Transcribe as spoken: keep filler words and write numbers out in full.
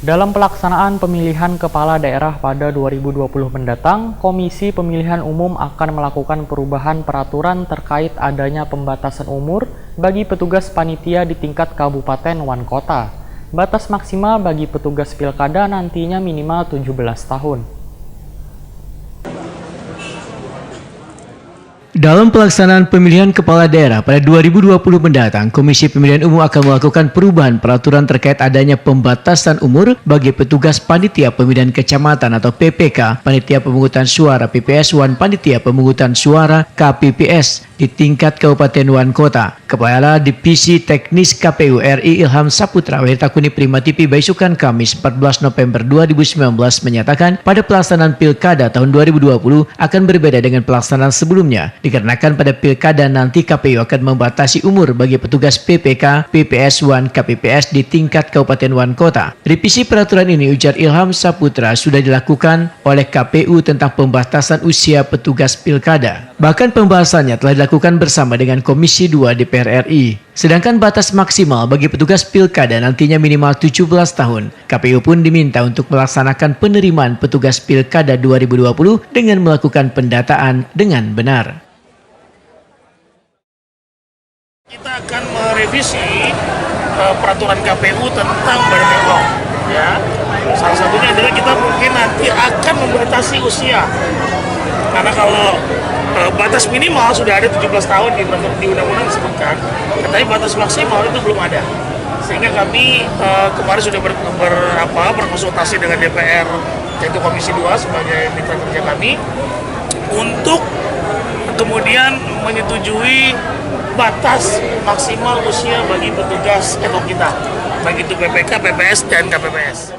Dalam pelaksanaan pemilihan kepala daerah pada dua ribu dua puluh mendatang, Komisi Pemilihan Umum akan melakukan perubahan peraturan terkait adanya pembatasan umur bagi petugas panitia di tingkat kabupaten wan kota. Batas maksimal bagi petugas pilkada nantinya minimal tujuh belas tahun. Dalam pelaksanaan pemilihan kepala daerah pada dua ribu dua puluh mendatang, Komisi Pemilihan Umum akan melakukan perubahan peraturan terkait adanya pembatasan umur bagi petugas panitia pemilihan kecamatan atau P P K, panitia pemungutan suara P P S, wan panitia pemungutan suara K P P S di tingkat kabupaten wan kota. Kepala Divisi Teknis K P U R I Ilham Saputra wahid takuni Prima T V baisukan Kamis empat belas November dua ribu sembilan belas menyatakan pada pelaksanaan pilkada tahun dua ribu dua puluh akan berbeda dengan pelaksanaan sebelumnya dikarenakan pada pilkada nanti K P U akan membatasi umur bagi petugas P P K, P P S wan K P P S di tingkat kabupaten wan kota. Revisi peraturan ini ujar Ilham Saputra sudah dilakukan oleh K P U tentang pembatasan usia petugas pilkada. Bahkan pembahasannya telah dilakukan bersama dengan Komisi dua D P R R I. Sedangkan batas maksimal bagi petugas pilkada nantinya minimal tujuh belas tahun. K P U pun diminta untuk melaksanakan penerimaan petugas pilkada dua ribu dua puluh dengan melakukan pendataan dengan benar. Kita akan merevisi eh, peraturan K P U tentang badan law, ya. Salah satunya adalah kita mungkin nanti akan membatasi usia. Karena kalau eh, batas minimal sudah ada tujuh belas tahun di peraturan, di undang-undang disebutkan, tetapi batas maksimal itu belum ada. Sehingga kami eh, kemarin sudah ber, ber, apa, berkonsultasi dengan D P R, yaitu Komisi dua sebagai mitra kerja kami, untuk kemudian menyetujui batas maksimal usia bagi petugas ad hoc kita, baik itu P P K, P P S, dan K P P S.